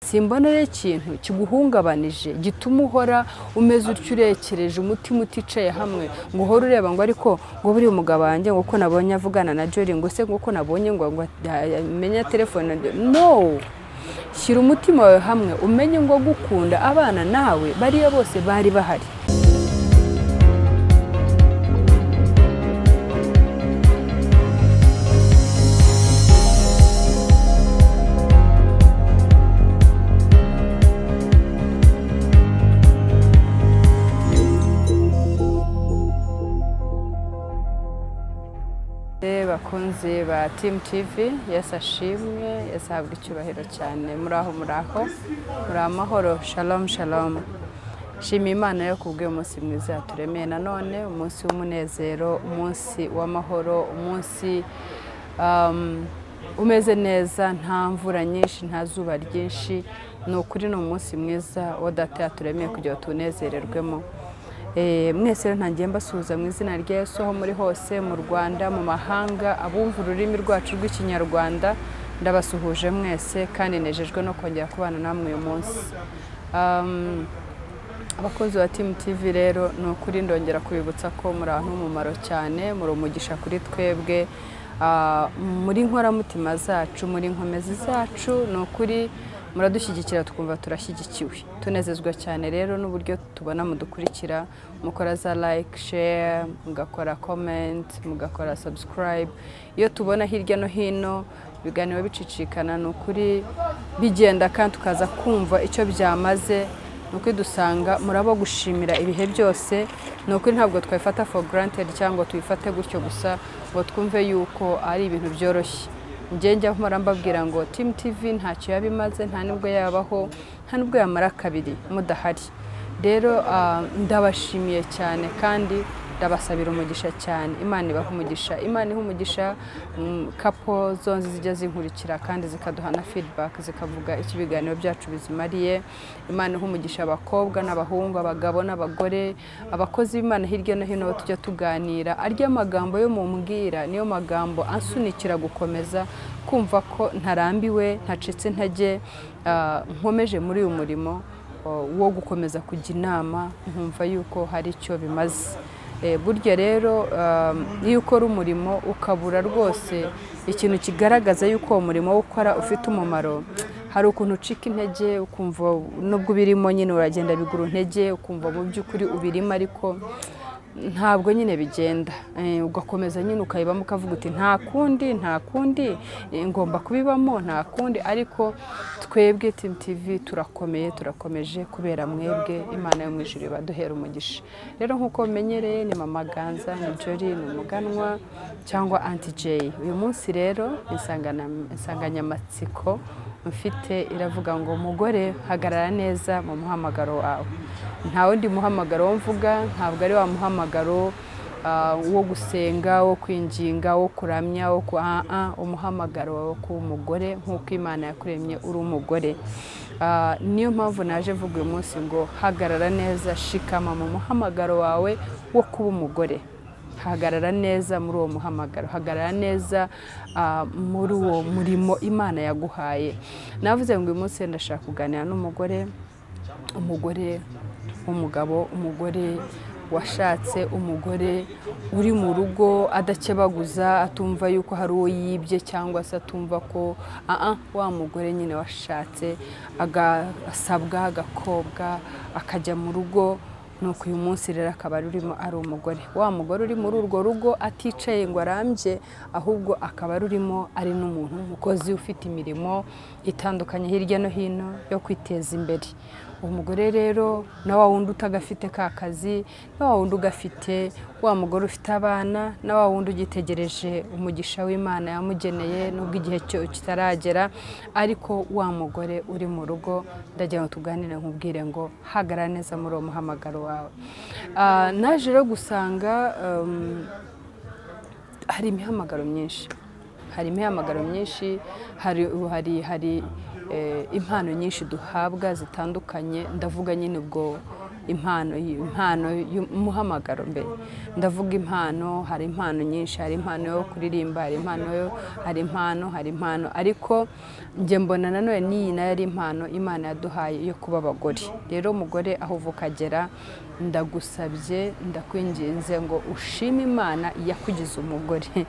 Simbona rero ikintu kiguhungabanije gituma uhora umeze utyo, urekereje umutima uticaye hamwe, ngo uhore ureba ngo ariko ngo buriya umugabo wanjye, ngo uko nabonye avugana na Jolly, ngo se ngo uko nabonye ngo amenye telefone. No, shyira umutima wawe hamwe, umenye ngo gukunda abana nawe bariya bose bari bahari. Bakunzi ba Team TV, Yesu ashimwe, Yesu ahabwe icyubahiro cyane. Muraho muraho, muri amahoro, shalom shalom. Shima Imana yo kubw'uyu munsi mwiza yaturemeye nanone, umunsi w'umunezero, umunsi w'amahoro, umunsi umeze neza, nta mvura nyinshi, nta zuba ryinshi. Ni ukuri ni umunsi mwiza wo Data yaturemeye kugira ngo tunezererwemo. Mwese rero ntangiye mbasuhuza mu izina rya Yesu aho muri hose, mu Rwanda, mu mahanga, abumva ururimi rwacu rw'Ikinyarwanda, ndabasuhuje mwese kandi nejejwe no kongera kubana namwe uyu munsi. Abakunzi ba Team TV rero ni ukuri ndongera kubibutsa ko muri abantu b'umumaro cyane, muri umugisha kuri twebwe, muri nkoramutima zacu, muri nkomezi zacu, ni ukuri muradushyigikira tukumva turashyigikiwe. Tunezezwa cyane rero n'uburyo tubona mudukurikira, mukora za like, share, mugakora comment, mugakora subscribe. Iyo tubona hirya no hino ibiganiro bicicikana, ni ukuri bigenda kandi tukaza kumva icyo byamaze, ni ukuri dusanga murabo gushimira ibihe byose. Ni ukuri ntabwo twabifata for granted cyangwa tuyifate gutyo gusa ngo twumve yuko ari ibintu byoroshye. Njye mpora mbabwira ngo Team TV ntacyo yabimaze, nta nubwo yabaho, nta nubwo yamara kabiri mudahari. Rero ndabashimiye cyane kandi ndabasabira umugisha cyane. Imana ibahe umugisha, Imana ihe umugisha couple zonze zijya zinkurikira kandi zikaduha na feedback, zikavuga icyo ibiganiro byacu bizimariye. Imana ihe umugisha abakobwa n'abahungu, abagabo n'abagore, abakozi b'Imana hirya no hino tujya tuganira. Arya magambo yo mumbwira niyo magambo ansunikira gukomeza kumva ko ntarambiwe, ntacitse intege, nkomeje muri uyu murimo wo gukomeza kujya inama, nkumva yuko hari icyo bimaze. Burya rero iyo ukora umurimo ukabura rwose ikintu kigaragaza yuko uwo murimo wo ukora ufite umumaro, hari ukuntu ucika intege, ukumva nubwo ubirimo nyine uragenda bigura intege, ukumva mu by'ukuri ubirimo ariko ntabwo nyine bigenda. Ugakomeza nyine ukayibamo ukavuga uti nta kundi, nta kundi, ngomba kubibamo, nta kundi. Ariko twebwe Team TV turakomeye, turakomeje kubera mwebwe. Imana yo mu ijuru ibaduhera umugisha. Rero nkuko menyereye ni Mama Ganza, ni Jolly, ni Umuganwa cyangwa Aunty J. Uyu munsi rero insanganyamatsiko mfite iravuga ngo umugore hagarara neza mu muhamagaro wawe. Nta wundi muhamagaro mvuga, ntabwo ari wa muhamagaro wo gusenga, wo kwinginga, wo kuramya, wo umuhamagaro wo kuba umugore nk'uko Imana yakuremye uri umugore. Niyo mpamvu naje mvuga uyu munsi ngo hagarara neza, shikama mu muhamagaro wawe wo kuba umugore. Hagarara neza muri uwo muhamagaro, hagarara neza muri uwo murimo Imana yaguhaye. Navuze ngo uyu munsi ndashaka kuganira n'umugore, umugore w'umugabo, umugore washatse, umugore uri mu rugo adakebaguza, atumva yuko hari uwo yibye cyangwa se atumva ko wa mugore nyine washatse agasabwa, agakobwa, akajya mu rugo. Nuko uyu munsi rero akaba rurimo ari umugore, wa mugore uri muri urwo rugo aticaye ngo arambye, ahubwo akaba rurimo ari n'umuntu umukozi ufite imirimo itandukanye hirya no hino yo kwiteza imbere. Umugore rero na wa wundi utagafite ka kazi, na wa wundi ugafite, wa mugore ufite abana, na wa wundi ugitegereje umugisha w'Imana yamugeneye nubwo igihe cyo kitaragera, ariko wa mugore uri mu rugo ndagira ngo tuganire nkubwire ngo hagarara neza muri uwo muhamagaro wawe. Naje rero gusanga hari imihamagaro myinshi, hari imihamagaro myinshi, hari impano nyinshi duhabwa zitandukanye. Ndavuga nyine ubwo Impano y'umuhamagaro, mbere ndavuga impano, hari impano nyinshi, hari impano yo kuririmba, hari impano yo, hari impano, hari impano, ariko njye mbona nanone n'iyi nayo ari impano Imana yaduhaye yo kuba abagore. Rero umugore aho uva ukagera, ndagusabye, ndakwinginze ngo ushime Imana yakugize umugore.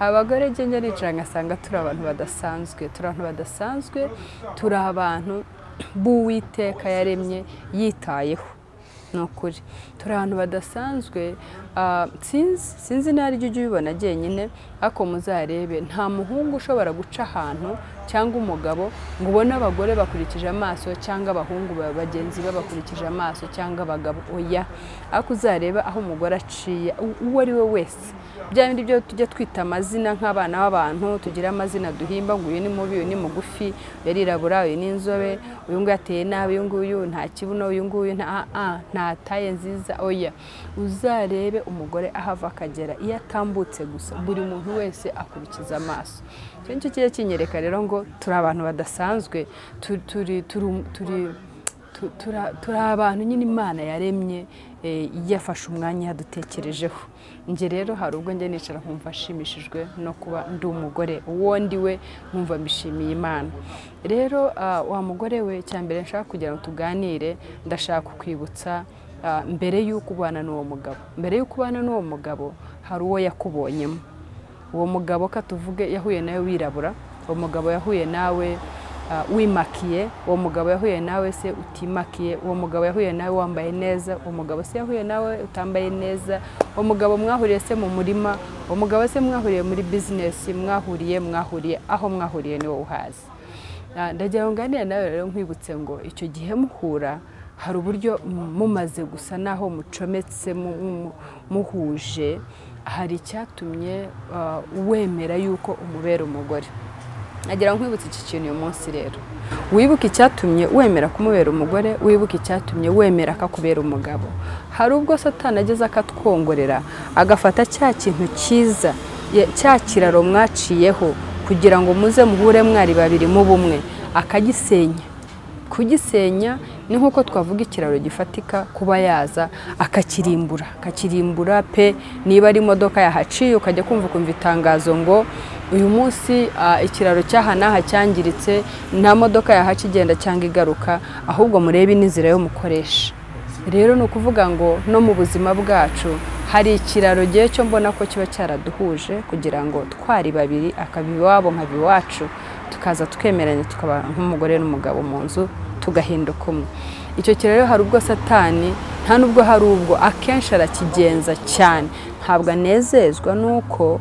Abagore njye njya nicara ngasanga turi abantu badasanzwe, turi abantu badasanzwe, turi abantu b'Uwiteka yaremye yitayeho. Ni ukuri turi abantu badasanzwe. Sinzi n'aho ujya ubibona jyenyine, ariko muzarebe nta muhungu ushobora guca ahantu cyangwa umugabo ngo ubone abagore bakurikije amaso cyangwa abahungu bagenzi be bakurikije amaso cyangwa abagabo, oya. Ariko uzarebe aho umugore aciye, uwo ari we wese, bya bindi byo tujya twita amazina nk'abana b'abantu, tugira amazina duhimba ngo uyu ni mubi, uyu ni mugufi, uyu arirabura, uyu ni inzobe, uyu nguyu ateye nabi, uyu nguyu nta kibuno, uyu nguyu nta taye nziza, oya. Uzarebe umugore aho ava akagera, iyo atambutse gusa buri muntu wese akurikiza amaso. Icyo nicyo kijya kinyereka rero ngo turi abantu badasanzwe, turi abantu nyine Imana yaremye, yafashe umwanya yadutekerejeho. Njye rero hari ubwo njye nicara nkumva nshimishijwe no kuba ndi umugore, uwo ndi we nkumva mbishimiye Imana. Rero wa mugore we, icya mbere nshaka kugira ngo tuganire, ndashaka kukwibutsa mbere y'uko ubana n'uwo mugabo, mbere y'uko ubana n'uwo mugabo hari uwo yakubonyemo. Uwo mugabo katuvuge yahuye nawe wirabura, uwo mugabo yahuye nawe wimakiye, uwo mugabo yahuye nawe se utimakiye, uwo mugabo yahuye nawe wambaye neza, uwo mugabo se yahuye nawe utambaye neza, uwo mugabo mwahuriye se mu murima, uwo mugabo se mwahuriye muri business, mwahuriye aho mwahuriye ni wowe uhazi. Ndagira ngo nganire nawe rero nkwibutse ngo icyo gihe muhura hari uburyo mumaze gusa naho mucometse, muhuje, hari icyatumye wemera yuko umubera umugore. Nagira nkwibutse iki kintu uyu munsi rero, wibuke icyatumye wemera kumubera umugore, wibuke icyatumye wemera akakubera umugabo. Hari ubwo Satani ageze akatwongorera, agafata cya kintu cyiza, cya kiraro mwaciyeho kugira ngo muze muhure mwari babiri mu bumwe, akagisenya. Kugisenya ni nkuko twavuga ikiraro gifatika, kuba yaza akakirimbura, akakirimbura pe. Niba ari imodoka yahaciye ukajya kumva ukumva itangazo ngo uyu munsi ikiraro cyaha n'aha cyangiritse, nta modoka yahaca igenda cyangwa igaruka, ahubwo murebe n'inzira yo mukoresha. Rero ni ukuvuga ngo no mu buzima bwacu hari ikiraro gihe cyo mbona ko kiba cyaraduhuje kugira ngo twari babiri, akaba iwabo nkaba iwacu, tukaza tukemeranya tukaba nk'umugore n'umugabo mu nzu, tugahinduka umwe. Icyo kiraro hari ubwo Satani, nta nubwo hari ubwo akenshi arakigenza cyane, ntabwo anezezwa nuko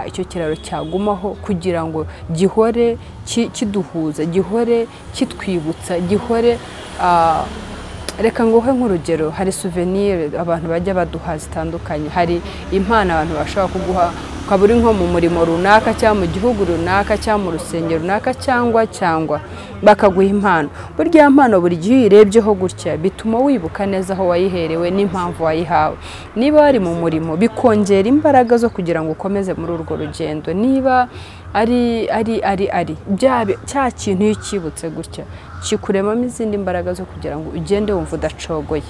icyo kiraro cyagumaho kugira ngo gihore kiduhuza, gihore kitwibutsa, gihore. Reka nguhe nk'urugero, hari souvenir abantu bajya baduha zitandukanye, hari impano abantu bashobora kuguha ukaba uri nko mu murimo runaka cyangwa mu gihugu runaka cyangwa mu rusengero runaka cyangwa bakaguha impano. Burya mpano buri gihe uyirebyeho gutya bituma wibuka neza aho wayiherewe n'impamvu wayihawe. Niba wari mu murimo bikongera imbaraga zo kugira ngo ukomeze muri urwo rugendo. Niba ari ari ari ari cya kintu iyo ukibutse gutya kikuremamo izindi mbaraga zo kugira ngo ugende wumva udacogoye.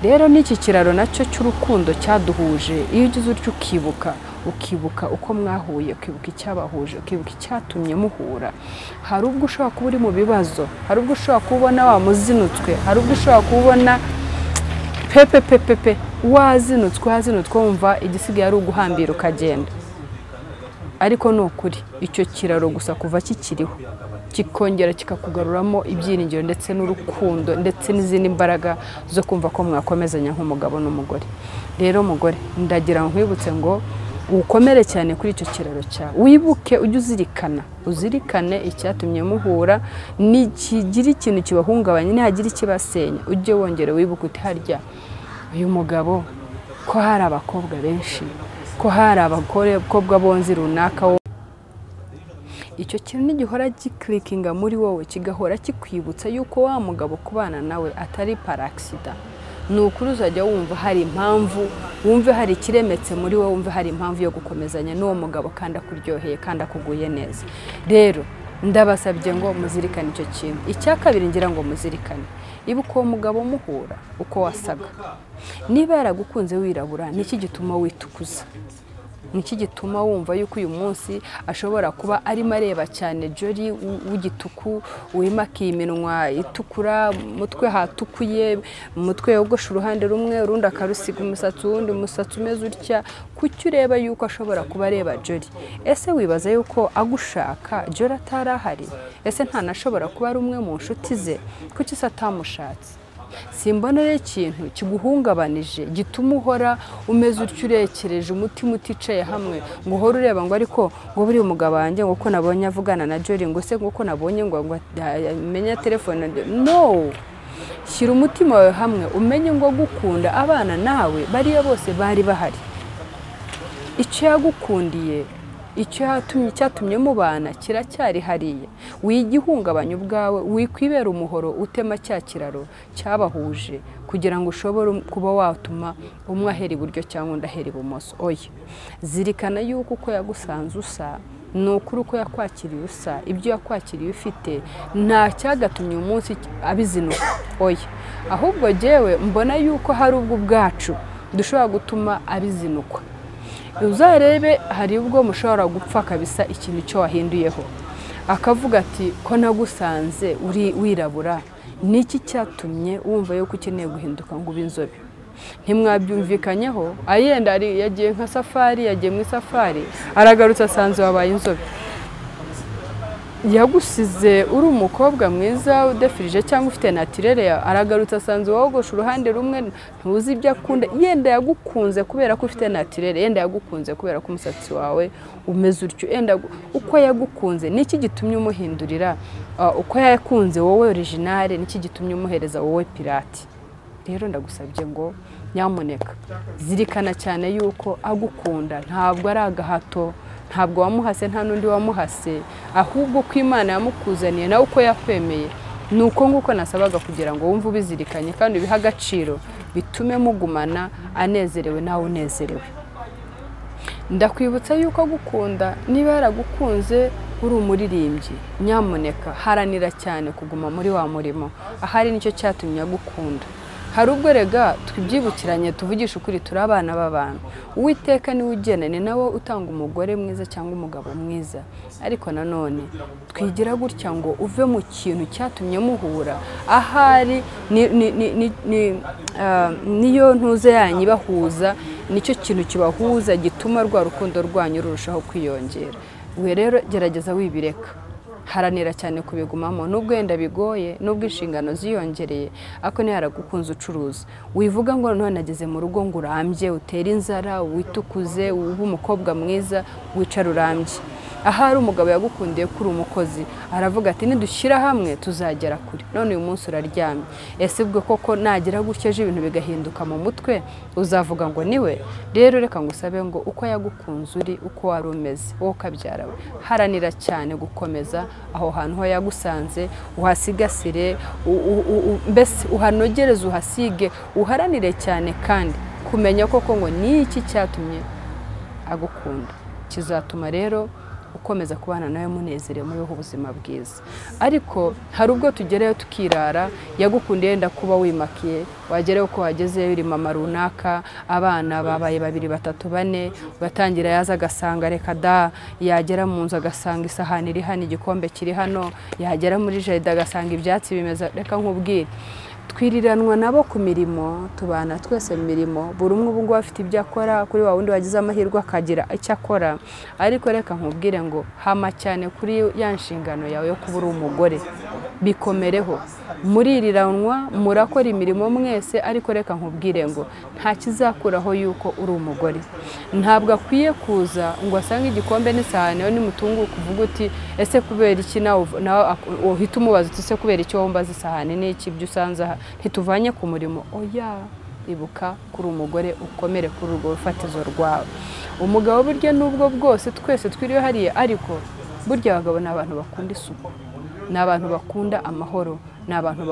Rero n'iki kiraro nacyo cy'urukundo cyaduhuje, iyo ugize utyo ukibuka, ukibuka uko mwahuye, ukibuka icyabahuje, ukibuka icyatumye muhura. Hari ubwo ushobora kuba uri mu bibazo, hari ubwo ushobora kubona wamuzinutswe, hari ubwo ushobora kubona pepe pepe pe wazinutswe wumva igisigaye ari uguhambira ukagenda. Ariko ni ukuri icyo kiraro gusa kuva kikiriho kikongera kikakugaruramo ibyiringiro ndetse n'urukundo ndetse n'izindi mbaraga zo kumva ko mwakomezanya nk'umugabo n'umugore. Rero mugore, ndagira nkwibutse ngo ukomere cyane kuri icyo kiraro cyawe, wibuke, ujye uzirikana, uzirikane icyatumye muhura, nikigira ikintu kibahungabanya, nihagira ikibasenya, ujye wongera wibuke uti harya uyu mugabo ko hari abakobwa benshi, ko hari abakobwa bonzi runaka. Icyo kintu nigihora giklikinga muri wowe, kigahora kikwibutsa yuko wa mugabo kubana nawe atari paraxida. Ni ukuri uzajya wumva hari impamvu, wumve hari ikiremetse muri wowe, wumve hari impamvu yo gukomezanya n'uwo mugabo kandi akuryoheye kandi akuguye neza. Rero Ndabasabye ngo muzirikane icyo kintu. Icya kabiri ngira ngo muzirikane, ibuka uwo mugabo muhura uko wasaga. Niba yaragukunze wirabura, niki gituma witukuza? Niki gituma wumva yuko uyu munsi ashobora kuba arimo areba cyane Jolly w'igituku, wimakiye iminwa itukura, mutwe hatukuye, mutwe yogosha uruhande rumwe urundi akarusiga umusatsi, uwundi umusatsi umeze utya? Kuki ureba yuko ashobora kuba areba Jolly? Ese wibaza yuko agushaka Jolly atarahari? Ese ntanashobora kuba ari umwe mu nshuti ze? Kuki se atamushatse? Simbona rero ikintu kiguhungabanije gituma uhora umeze utyo, urekereje umutima uticaye hamwe, ngo uhore ureba ngo ariko ngo buriya umugabo wanjye ngo ko nabonye avugana na Jolly, ngo se ngo ko nabonye ngo amenye telefone. No, shyira umutima wawe hamwe, umenye ngo gukunda abana nawe bariya bose bari bahari. Icyo yagukundiye, icyo cyatumye mubana kiracyari hariya. Wigihungabanya ubwawe, wikwibera umuhoro utema cya kiraro cyabahuje kugira ngo ushobore kuba watuma umwe ahera iburyo cyangwa undi ahera ibumoso. Oya, zirikana yuko uko yagusanze usa ni ukuri, uko yakwakiriye usa, ibyo yakwakiriye ufite, nta cyagatumye umunsi abizinuka. Oya, ahubwo jyewe mbona yuko hari ubwo ubwacu dushobora gutuma abizinukwa. Uzarebe hari ubwo mushobora gupfa kabisa ikintu cyo wahinduyeho, akavuga ati ko nagusanze uri wirabura, niki cyatumye wumva yuko ukeneye guhinduka ngo ube inzobe? Ntimwabyumvikanyeho, ayenda yagiye nka safari, yagiye mu safari, aragarutse asanze wabaye inzobe. Yagusize uri umukobwa mwiza udefirije cyangwa ufite naturelle, aragarutse asanze wogosha uruhande rumwe, ntuzi ibyo akunda. Yenda yagukunze kubera ko ufite naturelle, yenda yagukunze kubera ko umusatsi wawe umeze utyo, yenda uko yagukunze niki gitumye umuhindurira? Uko yakunze wowe originale, niki gitumye umuhereza wowe pirate? Rero ndagusabye ngo nyamuneka zirikana cyane yuko agukunda ntabwo ari agahato, ntabwo wamuhase, nta n'undi wamuhase, ahubwo ko Imana yamukuzaniye nawe uko yakwemeye. Ni uko nguko nasabaga kugira ngo wumve ubizirikanye kandi ubihe agaciro, bitume mugumana anezerewe nawe unezerewe. Ndakwibutsa yuko agukunda, niba yaragukunze uri umuririmbyi, nyamuneka haranira cyane kuguma muri wa murimo, ahari nicyo cyatumye agukunda. Hari ubwo rega twibyibukiranye tuvugisha ukuri, turi abana b'abantu. Uwiteka niwe ugena, ni nawe utanga umugore mwiza cyangwa umugabo mwiza. Ariko nanone twigira gutya ngo uve mu kintu cyatumye muhura, ahari niyo ntuze yanyu ibahuza, nicyo kintu kibahuza gituma rwa rukundo rwanyu rurushaho kwiyongera. We rero gerageza wibireka, haranira cyane kubigumamo, nubwo wenda bigoye, nubwo inshingano ziyongereye, ariko niba yaragukunze ucuruza, wivuga ngo none nageze mu rugo ngo urambye, utere inzara, witukuze, ube umukobwa mwiza, wicare urambye. Ahari umugabo yagukundiye kuri umukozi, aravuga ati nidushyira hamwe tuzagera kure, none uyu munsi uraryamye. Ese ubwo koko nagira gutya ejo ibintu bigahinduka mu mutwe, uzavuga ngo niwe? Rero reka ngusabe ngo uko yagukunze uri, uko wari umeze, wowe ukabyara we, haranira cyane gukomeza aho hantu ho yagusanze, uhasigasire, mbese uhanogereze, uhasige, uharanire cyane kandi kumenya koko ngo ni iki cyatumye agukunda. Kizatuma rero ukomeza kubana nawe munezerewe, mubeho ubuzima bwiza. Ariko hari ubwo tugereyo tukirara, yagukundiye yenda kuba wimakiye, wagereyo ko wagezeyo uri mama runaka, abana babaye 2 3 4, ugatangira yaza agasanga reka da, yagera mu nzu agasanga isahani iri hano, igikombe kiri hano, yagera muri jaride agasanga ibyatsi bimeze. Reka nkubwire, twiriranwa nabo ku mirimo, tubana twese mu mirimo, buri umwe ubu ngubu afite ibyo akora, kuri wa wundi wagize amahirwe akagira icyo akora. Ariko reka nkubwire ngo hama cyane kuri ya nshingano yawe yo kuba uri umugore, bikomereho. Muririranwa, murakora imirimo mwese, ariko reka nkubwire ngo nta kizakuraho yuko uri umugore. Ntabwo akwiye kuza ngo asange igikombe n'isahani we nimutunguka uvuga uti ese kubera iki, nawe uhita umubaza uti ese kubera iki wowe umbaza isahani n'iki ibyo usanze aha, ntituvanye ku murimo. Oya, ibuka kuri umugore, ukomere kuri urwo rufatizo rwawe. Umugabo burya nubwo bwose twese twiriwe hariya, ariko burya abagabo ni abantu bakunda isuku, ni abantu bakunda amahoro, Ni abantu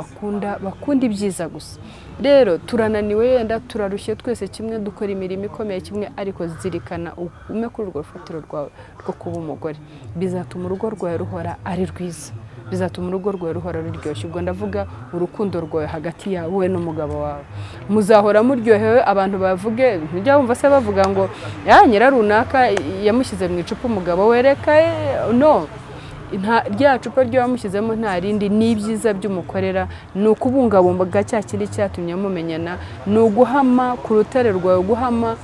bakunda ibyiza gusa. Rero turananiwe, yenda turarushye twese kimwe, dukora imirimo ikomeye kimwe, ariko zirikana ugume kuri urwo rufatiro rwawe rwo kuba umugore. Bizatuma urugo rwawe ruhora ari rwiza, bizatuma urugo rwawe ruhora ruryoshye. Ubwo ndavuga urukundo rwawe hagati yawe n'umugabo wawe, muzahora muryohewe. Abantu bavuge, ntujya wumva se bavuga ngo ya nyira runaka yamushyize mu icupa umugabo we, reka no rya cupa ryo wamushyizemo nta rindi, ni ibyiza by'umukorera, ni ukubungabunga cya kindi cyatumye mumenyana, ni uguhama ku rutare rwawe, guhama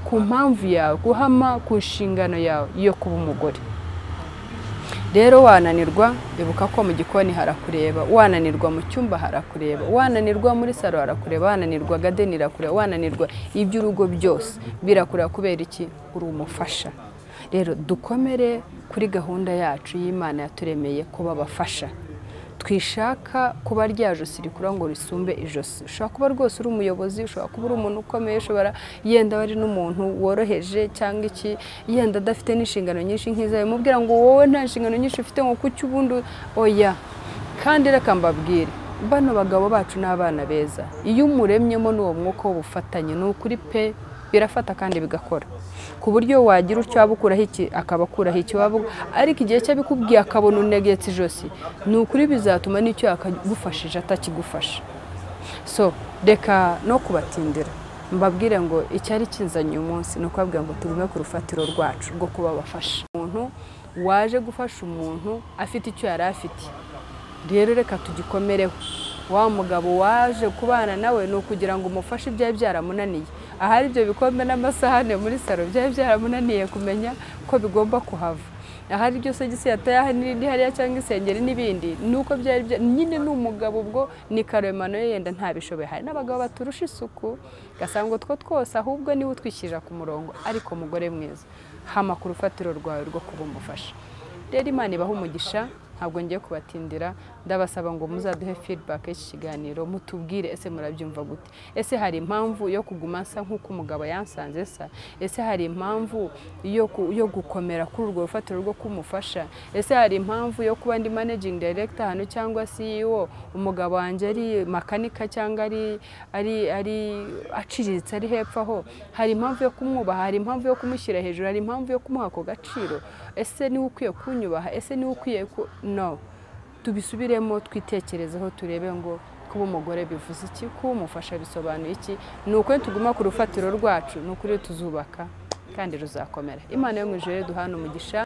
ku mpamvu yawe, guhama ku nshingano yawe yo kuba umugore. Rero wananirwa, ibuka ko mu gikoni harakureba, wananirwa mu cyumba harakureba, wananirwa muri salo harakureba, wananirwa gadeni irakureba, wananirwa iby'urugo byose birakureba. Kubera iki? Uri umufasha. Rero dukomere kuri gahunda yacu y'Imana yaturemeye kuba abafasha. Twishaka kuba rya josi rikura ngo risumbe ijosi. Ushobora kuba rwose uri umuyobozi, ushobora kuba uri umuntu ukomeye, ushobora yenda ari n'umuntu woroheje cyangwa iki, yenda adafite n'inshingano nyinshi nk'izawe, mubwira ngo wowe nta nshingano nyinshi ufite ngo kuki ubundi, oya. Kandi reka mbabwire, bano bagabo bacu n'abana beza, iyo umuremyemo n'uwo mwuka w'ubufatanye, ni ukuri pe, birafata kandi bigakora, ku buryo wagira utyo waba ukuraho iki akaba akuraho iki waba, ariko igihe cy'abikubwiye akabona unegetse ijosi, ni ukuri bizatuma n'icyo yakagufashije atakigufasha. So reka no kubatindira, mbabwire ngo icyari kinzanye uyu munsi ni ukubabwira ngo tugume ku rufatiro rwacu rwo kuba abafasha. Umuntu waje gufasha umuntu afite icyo yari afite, rero reka tugikomereho. Wa mugabo waje kubana nawe ni ukugira ngo umufashe ibyari byaramunaniye. Ahari ibyo bikombe n'amasahane muri salo byari byaramunaniye kumenya ko bigomba kuhava, ahari ibyo sogisi yataye n'irindi hariya cyangwa isengeri n'ibindi, nuko byari nyine ni umugabo ubwo ni karemano yenda ntabishoboye. Hari n'abagabo baturusha isuku, ugasanga utwo twose ahubwo niwe utwishyirira ku murongo. Ariko mugore mwiza, hama ku rufatiro rwawe rwo kuba umufasha. Rero Imana ibahe umugisha, ntabwo ngiye kubatindira, ndabasaba ngo muzaduhe feedback y'iki kiganiro, mutubwire ese murabyumva gute? Ese hari impamvu yo kuguma nsa nk'uko umugabo yansanze sa? Ese hari impamvu yo gukomera kuri urwo rufatiro rwo kumufasha? Ese hari impamvu yo kuba ndi managing director hano cyangwa CEO, umugabo wanjye ari makanika cyangwa ari aciriritse ari hepfo aho? Hari impamvu yo kumwubaha, hari impamvu yo kumushyira hejuru, hari impamvu yo kumuha ako gaciro? Ese niwe ukwiye kunyubaha? Ese niwe ukwiye ku no? Tubisubiremo, twitekerezeho, turebe ngo kuba umugore bivuze iki, kuba umufasha bisobanuye iki. Ni uko tuguma ku rufatiro rwacu, ni ukuri tuzubaka kandi ruzakomera. Imana yo mu ijuru duhana umugisha.